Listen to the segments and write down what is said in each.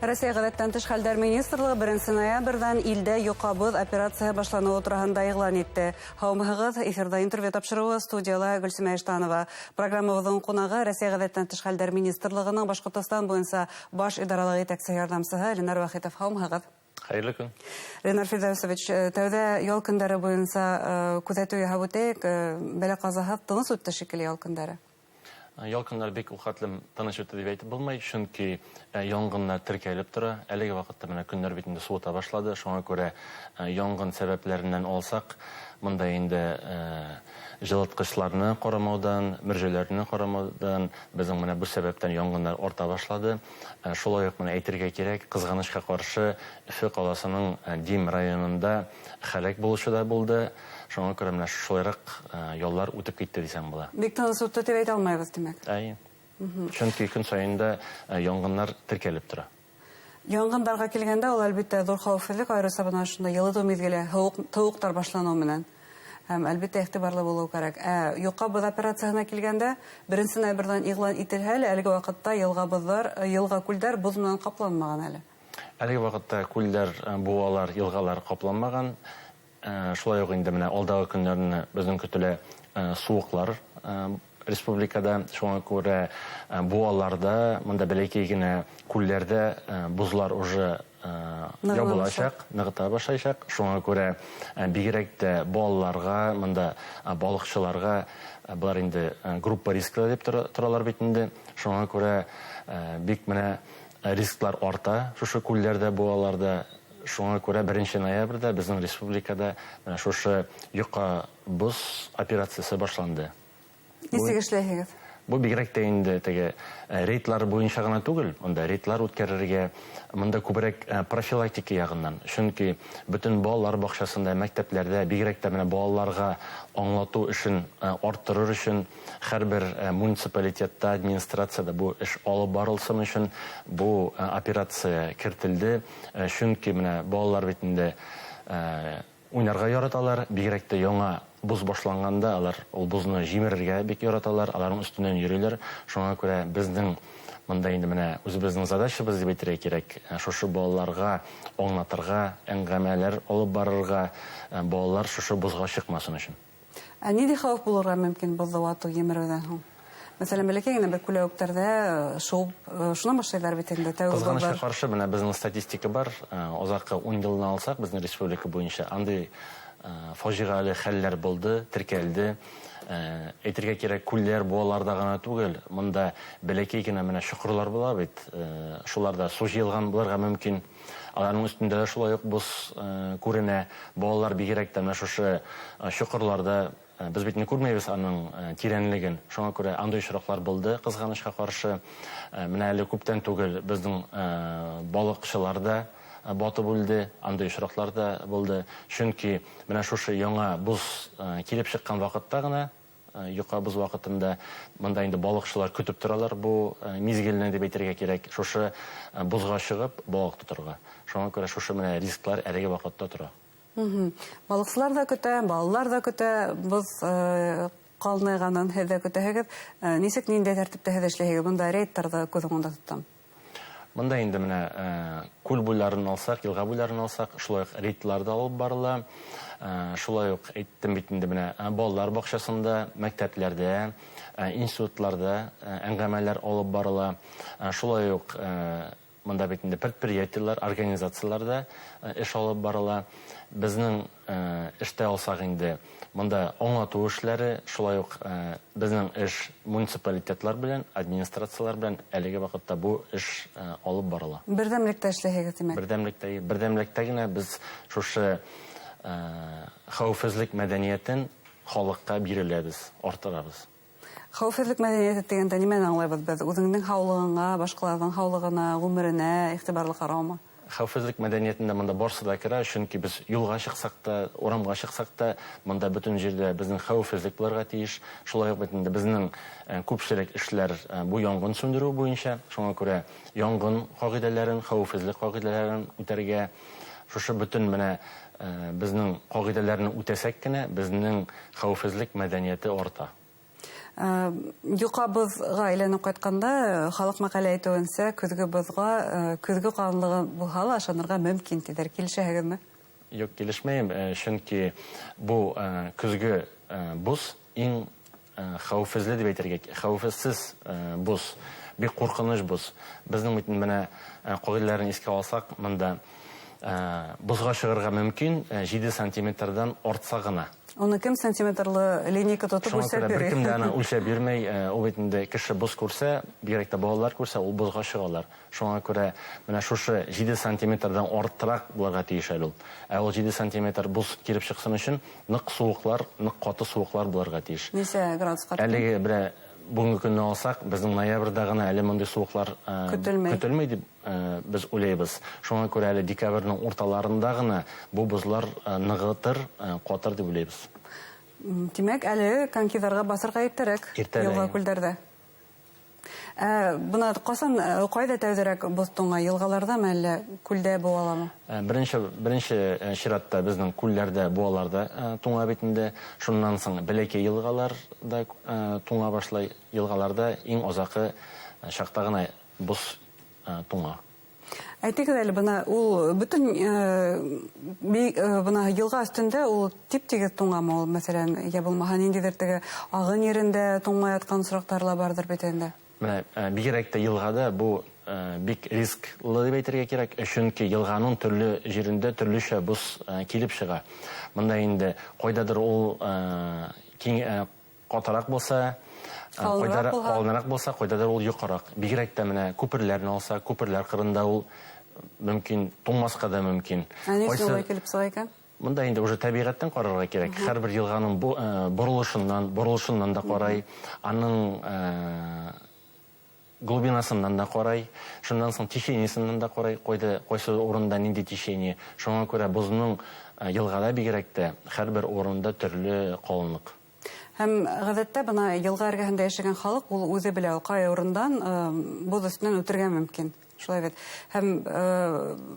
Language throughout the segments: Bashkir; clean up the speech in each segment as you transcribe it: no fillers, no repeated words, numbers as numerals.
Рәсәй ғәҙәттән тыш хәлдәр министрлығы 1 ноябрҙән илдә йоҡа боҙ операцияһы башланыуы тураһында иғлан итте. Һаумыһығыҙ, эфирҙа интервью тапшырыуы, студияла Гөлсимә Иштанова. Программабыҙҙың ҡунағы Рәсәй ғәҙәттән тыш хәлдәр министрлығының Башҡортостан буйынса баш идаралыҡ етәксе ярҙамсыһы Ленар Вахитов. Һаумыһығыҙ. Хәйерле көн. Ленар Фирҙәүсович, тәүҙә ял көндәре буйынса күҙәтеү яһап үтәйек. Бәлә-ҡазаһыҙ тыныс үтте шикелле ял көндәре. Ял көндәре бик ул хәтлем тыныс үтте дип әйтеп булмай, сөнки янғыннар теркәлеп тора. Әлеге ваҡытта менә көннәр бит инде суыта башлады, шуңа күрә яңғын сәбәпләреннән алсаҡ, монда инде җылыткычларны карамаудан, мөрҗәләрне карамаудан безнең менә бу сәбәптән яңгыннар арта башлады. Шулай ук менә әйтергә кирәк, кызганычка каршы Өфө каласының Дим районында һәлак булучы да булды. Шуңа күрә менә шулайрак яллар үтеп китте дисәң була. Бик тыныс үтте дип әйтә алмайбыҙ, тимәк. Әйе. Чөнки көн саен да янгыннар теркәлеп тора. Янгындарға килгәндә, ул әлбиттә ҙур хәүефһеҙлек, айырыуса бына ошондай йылытыу миҙгеле, һыуыҡтар башланыу менән. Һәм әлбиттә иғтибарлы булыу кәрәк. Ә йоҡа боҙ операцияһына килгәндә, 1 ноябрҙән иғлан ителһә лә, әлеге ваҡытта йылға күлдәр боҙ менән ҡапланмаған әле. Әлеге ваҡытта күлдәр, быуалар, йылғалар ҡапланмаған. Шулай уҡ инде менә алдағы көндәрне беҙҙең көтөлә суыҡлар республикада, шуңа күрә быуаларда, мында бәләкәй генә күлләрдә боҙлар уже ябыласаҡ, нығыта башлайсаҡ. Шуңа күрә бигерәк тә балаларға, мында балыҡсыларға, былар инде группа риска дип торалар бит инде. Шуңа күрә бик менә рисклар арта шушы күлләрдә, быуаларда. Шуңа күрә 1 ноябрҙә беҙҙең республикада менә шушы йоҡа боҙ операцияһы башланды. Нисек эшләйһегеҙ? Бу бигерәк тә инде теге рейдлар буйынса ғына түгел, унда рейдлар үткәрергә, мында күберәк профилактика яғынан. Сөнки бөтөн балалар баҡсаһында, мәктәпләрҙә бигерәк тә менә балаларға аңлатыу эшен арттырыр өсөн һәр бер муниципалитетта, администрацияда бу эш алып барылсын өсөн бу операция кертелде. Сөнки менә балалар бит инде уйнарға яраталар, бигерәк тә яңа боҙ башланғанда алар ул боҙно жимерергә бик яраталар, аларның өҫтөнән йөрөйләр. Шуңа күрә беҙҙең мында инде менә үҙебеҙҙең задачабыҙ дип әйтергә кәрәк, шушы балаларға аңлатырға, әңгәмәләр алып барырға, балалар шушы боҙға сыҡмасын өсөн. Ә ниндәй хәүеф булырға мөмкин боҙҙо ватыу емереүҙән һуң? Мәҫәлән, бәләкәй генә бер күләүектәрҙә шыуып, шунан башлайҙар бит инде, тәүге Ҡыҙғанысҡа боҙҙар. ҡаршы, бына беҙҙең статистика бар, оҙаҡҡы 10 йылын алсаҡ, беҙҙең республика буйынса андай фажиғәле хәлләр булды, теркәлде. Әйтергә кәрәк, күлләр, быуаларҙа ғына түгел, мында бәләкәй генә менә соҡорлар була бит, шуларҙа су йыйылған булырға мөмкин. Аларның өҫтөндә лә шулай уҡ боҙ күренә. Балалар бигерәк тә менә шушы соҡорларҙа, беҙ бит күрмәйбеҙ аның тирәнлеген. Шуңа күрә андай осраҡлар булды, ҡыҙғанысҡа ҡаршы. Менә әле күптән түгел беҙҙең балыҡсылар да батып үлде, андай осраҡлар да булды. Сөнки менә шушы яңа боҙ килеп сыҡҡан ваҡытта ғына, йоҡа боҙ ваҡытында мында инде балыҡсылар көтөп торалар бу миҙгелне дип әйтергә кәрәк, шушы боҙға сығып балыҡ тоторға. Шуңа күрә шушы менә рисклар әлеге ваҡытта тора. Балыҡсылар ҙа көтә, балалар ҙа көтә, боҙ ҡалынайғанын һеҙ ҙә көтәһегеҙ. Нисек, ниндәй тәртиптә һеҙ эшләйһегеҙ? Бында рейдтарҙы күҙ уңында тотам. Бында инде менә күл буйларын алсаҡ, йылға буйларын алсаҡ, шулай уҡ рейдлар ҙа алып барыла. Шулай уҡ әйттем бит инде менә балалар баҡсаһында, мәктәпләрҙә, институтларҙа әңгәмәләр алып барыла. Шулай уҡ мында бит инде предприятиелар, организацияларҙа эш алып барыла. Беҙҙең эштә алсаҡ инде мында аңлатыу эшләре, шулай уҡ беҙҙең эш муниципалитетлар белән, администрациялар белән әлеге ваҡытта бу эш алып барыла. Берҙәмлектә эшләйһегеҙ, тимәк? Берҙәмлектә генә беҙ шушы хәүефһеҙлек мәҙәниәтен халыҡҡа биреләбеҙ, арттырабыҙ. Хәүефһеҙлек мәҙәниәте тигәндә нимәне аңлайбыҙ беҙ? Үҙеңдең һаулығыңа, башҡаларҙың һаулығына, ғүмеренә иғтибарлы ҡараумы? Хәүефһеҙлек мәҙәниәтендә мында барсы ла керә, сөнки беҙ юлға сыҡсаҡ та, урамға сыҡсаҡ та, мында бөтөн ерҙә беҙҙең хәүефһеҙлек булырға тейеш. Шулай уҡ бит инде беҙҙең күпселек эшләр бу яңғын сүндереү буйынса, шуңа күрә яңғын ҡағиҙәләрен, хәүефһеҙлек ҡағиҙәләрен үтәргә, шушы бөтөн менә беҙҙең ҡағиҙәләрне үтәсәк кенә, беҙҙең хәүефһеҙлек мәҙәниәте арта. Йоҡа боҙға әйләнеп ҡайтҡанда, халыҡ мәҡәлә әйтеүенсә, көҙгө боҙға көҙгө ҡалынлығы булһа ла ышанырға мөмкин тиҙәр. Килешәһегеҙме? Юҡ, килешмәйем, сөнки бу көҙгө боҙ иң хәүефһеҙле тип әйтергә, хәүефһеҙ боҙ, бик ҡурҡыныс боҙ. Беҙҙең бит менә ҡағиҙәләрен иҫкә алһаҡ, бында боҙға шығырға мөмкин 7 сантиметрҙан артса ғына. Уны кем сантиметрлы линейка тотоп үлсәп йөрөй? Бер кем дә аны үлсәп йөрөмәй. Ул бит инде кеше боҙ күрсә, бигерәк тә балалар күрсә, ул боҙға шығалар. Шуңа күрә менә шушы 7 сантиметрҙан артыраҡ булырға тейеш әле ул. Ә ул 7 сантиметр боҙ килеп сыҡсын өсөн ныҡ суыҡлар, ныҡ ҡаты суыҡлар булырға тейеш. Нисә градусҡа? Әлеге берә бөгөнгө көнне алсаҡ, беҙҙең ноябрҙә ғына әле мондый суыҡлар көтөлмәй тип беҙ уйлайбыҙ. Шуңа күрә әле декабрҙең урталарында ғына бу боҙлар нығытыр, ҡатыр тип уйлайбыҙ. Тимәк, әле конькиҙарға баҫырға иртәрәк, йылға күлдәрҙә. Бына ҡасан, ҡайҙа тәүҙерәк боҙ туңа, йылғаларҙамы әллә күлдә, быуаламы? Беренсе сиратта беҙҙең күлләрҙә, быуаларҙа туңа бит инде. Шунан һуң бәләкәй йылғалар да туңа башлай. Йылғаларҙа иң аҙаҡы шаҡта ғына боҙ туңа. Әйтегеҙ әле, бына ул бөтөн бына йылға өҫтөндә ул тип-тигеҙ туңамы ул, мәҫәлән, йә булмаһа ниндәйҙер теге ағын ерендә туңмай ятҡан осраҡтар ла барҙыр бит инде. Менә бигерәк тә йылғада бу бик рисклы тип әйтергә кәрәк, сөнки йылғаның төрлө ерендә төрлөсә боҙ килеп сыға. Бында инде ҡайҙалыр ул киң ҡатыраҡ булса, ҡалыныраҡ булса, ҡайҙалыр ул йоҡараҡ. Бигерәк тә менә күперләрен алса, күперләр ҡырында ул мөмкин, туңмасҡа да мөмкин. Ә ни өсөн улай килеп сыға икән? Бында инде уже тәбиғәттән ҡарарға кәрәк. Һәр бер йылғаның боролошоннан да ҡарай, аның глубинасынан да ҡарай, шуннан һуң течениесеннән дә ҡарай, ҡайсы урында ниндәй течение. Шуңа күрә боҙның йылғала бигерәк тә һәр бер урында төрлө ҡалынлыҡ. Һәм ғәҙәттә бына йылға эргәһендә йәшәгән халыҡ ул үҙе белә, ул ҡай урындан боҙ өҫтөнән үтергә мөмкин. Шулай бит. Һәм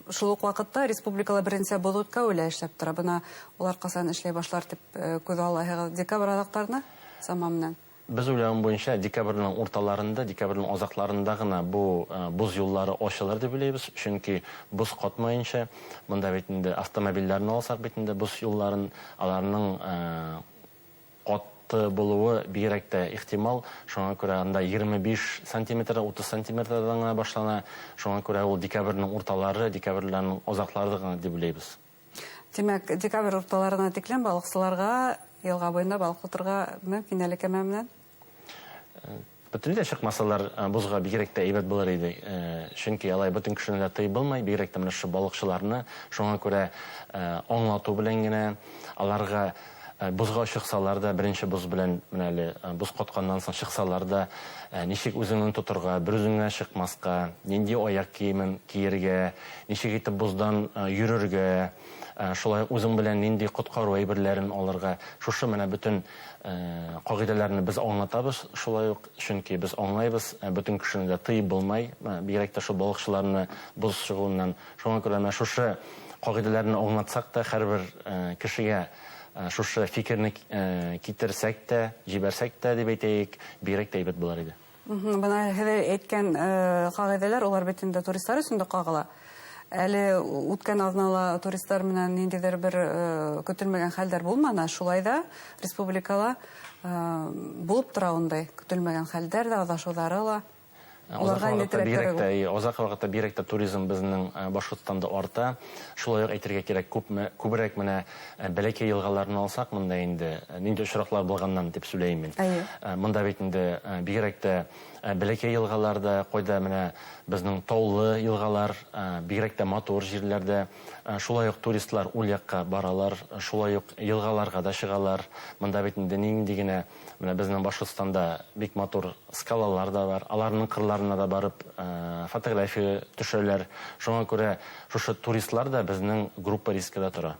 шул уҡ ваҡытта республикала беренсе боҙ үткәүе лә эшләп тора. Бына улар ҡасан эшләй башлар тип күҙ аллаһығыҙ? Декабрь аҙаҡтарына сама менән. Беҙ уйлауым буйынса декабрҙең урталарында, декабрҙең аҙаҡларында ғына бу боҙ юллары асылыр тип уйлайбыҙ. Сөнки боҙ ҡатмайынса, бында бит инде автомобилдәрен алсаҡ бит инде боҙ юлларын, аларның ҡаты булыуы бигерәк тә ихтимал. Шуңа күрә анда 25 сантиметр, 30 сантиметрҙан ғына башлана. Шуңа күрә ул декабрҙең урталары, декабрҙең аҙаҡлары ғына тип уйлайбыҙ. Тимәк, декабрь урталарына тиклем балыҡсыларға йылға буйында балыҡ тоторға мөмкин әле кәмә менән? Бөтөнләй сыҡмасалар боҙға бигерәк тә һәйбәт булыр ине. Сөнки алай бөтөн кешене лә тыйып булмай, бигерәк тә менә ошо балыҡсыларны. Шуңа күрә аңлатыу белән генә аларға боҙға сыҡсалар ҙа, беренсе боҙ белән менә әле боҙ ҡатҡандан һуң сыҡсалар ҙа, нисек үҙеңде тоторға, бер үҙеңә сыҡмасҡа, ниндәй аяҡ кейемен кейергә, нисек итеп боҙҙан йөрөргә, шулай үҙең белән ниндәй ҡотҡарыу әйберләрен алырға. Шушы менә бөтөн ҡағиҙәләрне беҙ аңлатабыҙ шулай уҡ, сөнки беҙ аңлайбыҙ, бөтөн кешене дә тыйып булмай, бигерәк тә шул балыҡсыларны боҙ сығыуынан. Шуңа күрә менә шушы ҡағиҙәләрне аңлатсаҡ та, һәр бер кешегә шушы фикерне китерсәк тә, җибәрсәк тә дип әйтәйек, бигерәк тә әйбәт булыр ине. Бына һеҙ әйткән ҡағиҙәләр, улар бит инде туристлар өсөн дә ҡағыла. Әле үткән аҙнала туристлар менән ниндәйҙер бер көтөлмәгән хәлдәр булманы, шулай ҙа республикала булып тора ундай көтөлмәгән хәлдәр ҙә, аҙашыуҙары ла. Уларға Аҙаҡ ваҡытта бигерәк тә туризм беҙҙең Башҡортостанда арта. Шулай уҡ әйтергә кәрәк, күберәк менә бәләкәй йылғаларны алсаҡ, бында инде ниндәй осраҡлар булғандан тип сөйләйем мин. Бында бит инде бигерәк тә бәләкәй йылғаларҙа, ҡайҙа менә беҙҙең таулы йылғалар, бигерәк тә матур ерләрҙә, шулай уҡ туристлар ул яҡҡа баралар, шулай уҡ йылғаларға да сығалар. Бында бит инде ниндәй генә менә беҙҙең Башҡортостанда бик матур скалалар да бар, аларның ҡырларына да барып фотография төшәләр. Шуңа күрә шушы туристлар да беҙҙең группа рискыда тора.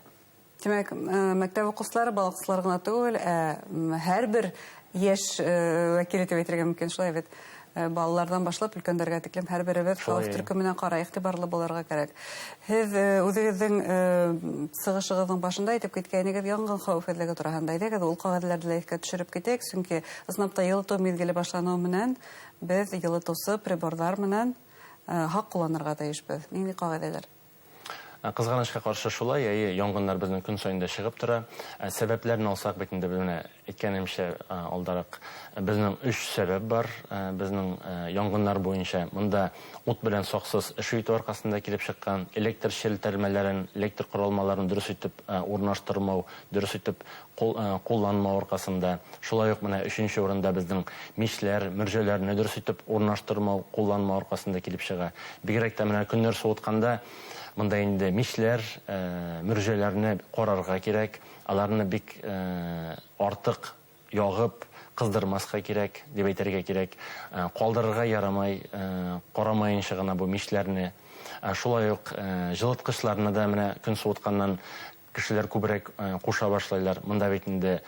Тимәк, мәктәп уҡыусылары балыҡсылар ғына түгел, һәр бер йәш вәкиле тип әйтергә мөмкин, шулай бит. Балаларҙан башлап өлкәндәргә тиклем һәр беребеҙ хәүеф төркөмөнә ҡарай иғтибарлы булырға кәрәк. Һеҙ үҙегеҙҙең сығышығыҙҙың башында әйтеп киткәйнегеҙ янғын хәүефһеҙлеге тураһында. Әйҙәгеҙ, ул ҡағиҙәләрҙе лә иҫкә төшөрөп китәйек, сөнки ысынлап та йылытыу миҙгеле башланыу менән беҙ йылытыусы приборҙар менән һаҡ ҡулланырға тейешбеҙ. Ниндәй ҡағиҙәләр? Ҡыҙғанысҡа ҡаршы шулай, әйе, яңғындар беҙҙең көн сайын да шығып тора. Сәбәпләрен алсаҡ бит инде, менә әйткәнемсә алдараҡ, беҙҙең 3 сәбәп бар. Беҙҙең яңғындар буйынса мында ут белән саҡсыз эш итеү арҡаһында килеп сыҡҡан электр челтәрмәләрен, электр ҡоролмаларын дөрөҫ итеп урынлаштырмау, дөрөҫ итеп ҡулланмау арҡаһында. Шулай уҡ менә 3-нсе урында беҙҙең мишләр, мөржәләрне дөрөҫ итеп урынлаштырмау, ҡулланмау арҡаһында килеп сыға. Бигерәк тә менә көннәр суытҡанда мында инде мишләр, мөржәләрне ҡарарға кәрәк, аларны бик артыҡ яғып ҡыҙҙырмаҫҡа кәрәк, тип әйтергә кәрәк. Ҡалдырырға ярамай, ҡарамайынса ғына был мишләрне. Шулай уҡ йылытҡысларны да менә көн суытҡаннан кешеләр күберәк ҡуша башлайлар. Мында бит инде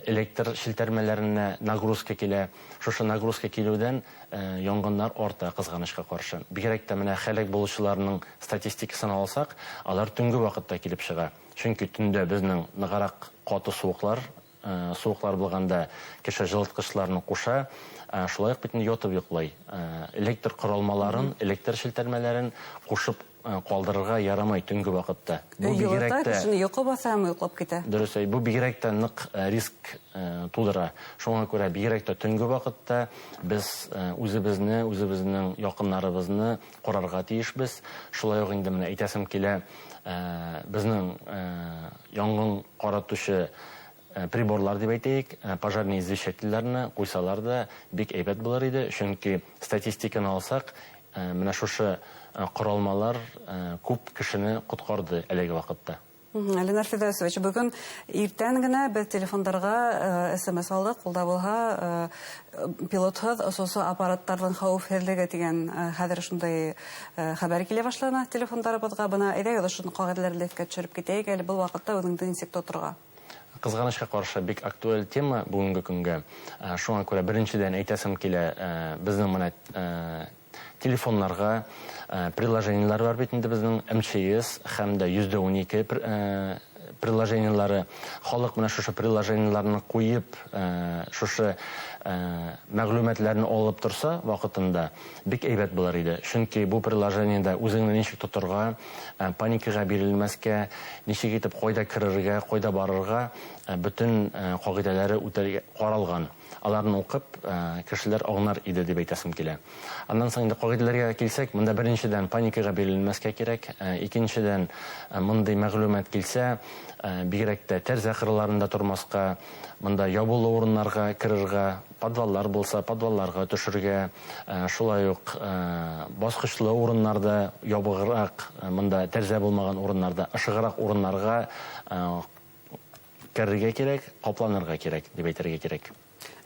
электр челтәрмәләренә нагрузка килә. Шушы нагрузка килеүҙән яңғындар арта, ҡыҙғанысҡа ҡаршы. Бигерәк тә менә һәләк булыусыларының статистикасын алсаҡ, алар төнгө ваҡытта килеп сыға. Сөнки төндә беҙҙең нығыраҡ ҡаты суыҡлар булғанда кеше йылытҡысларны ҡуша, шулай уҡ бит инде ятып йоҡлай. Электр ҡоролмаларын, электр челтәрмәләрен ҡушып ҡалдырырға ярамай төнгө ваҡытта. Бу бигерәк тә кешене йоҡо баҫа һәм йоҡлап китә. Дөрөҫ, бу бигерәк тә ныҡ риск тудыра. Шуңа күрә бигерәк тә төнгө ваҡытта беҙ үҙебеҙне, үҙебеҙҙең яҡындарыбыҙны ҡарарға тейешбеҙ. Шулай уҡ инде менә әйтәсем килә, беҙҙең яңғын ҡаратыусы приборлар дип әйтәйек, пожарный извещательләрне ҡуйсалар да бик әйбәт булыр иде, чөнки статистиканы алсаҡ, менә шушы ҡоролмалар күп кешене ҡотҡарҙы әлеге ваҡытта. Ленар Фирҙәүсович, бөгөн иртән генә беҙ телефондарға СМС алдыҡ, ҡулда булһа, пилотһыҙ осоусы аппараттарҙың хәүефһеҙлеге тигән хәҙер шундай хәбәр килә башланы телефондарыбыҙға. Бына әйҙәгеҙ ошо ҡағиҙәләрҙе иҫкә төшөрөп китәйек әле, был ваҡытта үҙеңде нисек тоторға? Ҡыҙғанысҡа ҡаршы бик актуаль тема бөгөнгө көнгә. Шуңа күрә беренсенән әйтәсем килә, беҙҙең менә телефоннарға приложениелар бар бит инде беҙҙең МЧС һәм дә 112 приложениелары. Халыҡ менә шушы приложениеларны ҡуйып, шушы мәғлүмәтләрне алып торса ваҡытында бик әйбәт булыр иде. Чөнки бу приложениедә үҙеңне нисек тоторға, паникаға бирелмәскә, нисек итеп ҡайҙа керергә, ҡайҙа барырға, бөтөн ҡағиҙәләре үтәргә ҡаралған. Аларны уҡып, кешеләр аңлар иде дип әйтәсем килә. Аннан соң инде ҡағиҙәләргә килсәк, монда беренсенән паникаға бирелмәскә кәрәк, икенсенән мондый мәғлүмәт килсә, бигерәк тә тәрәзә ҡыраларында тормасҡа, монда ябыулы урыннарға керергә, подваллар булса, подвалларға төшөргә, шулай уҡ баҫҡыслы урыннарҙа ябығыраҡ, монда тәрәзә булмаған урыннарҙа ышығыраҡ урыннарға керергә кәрәк, ҡапланырға кәрәк дип әйтергә кәрәк.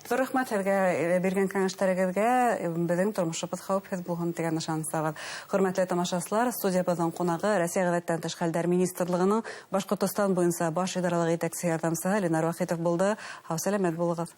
Ҙур рәхмәт һеҙгә биргән кәңәштәрегеҙгә, беҙҙең тормошобоҙ хәүефһеҙ булһын тигән ышаныстабыҙ. Хөрмәтле тамашасылар, студиябыҙҙың ҡунағы Рәсәй Ғәҙәттән тыш хәлдәр министрлығының Башҡортостан буйынса баш идаралыҡ етәксе ярҙамсыһы Ленар Вахитов булды. Һау сәләмәт булығыҙ.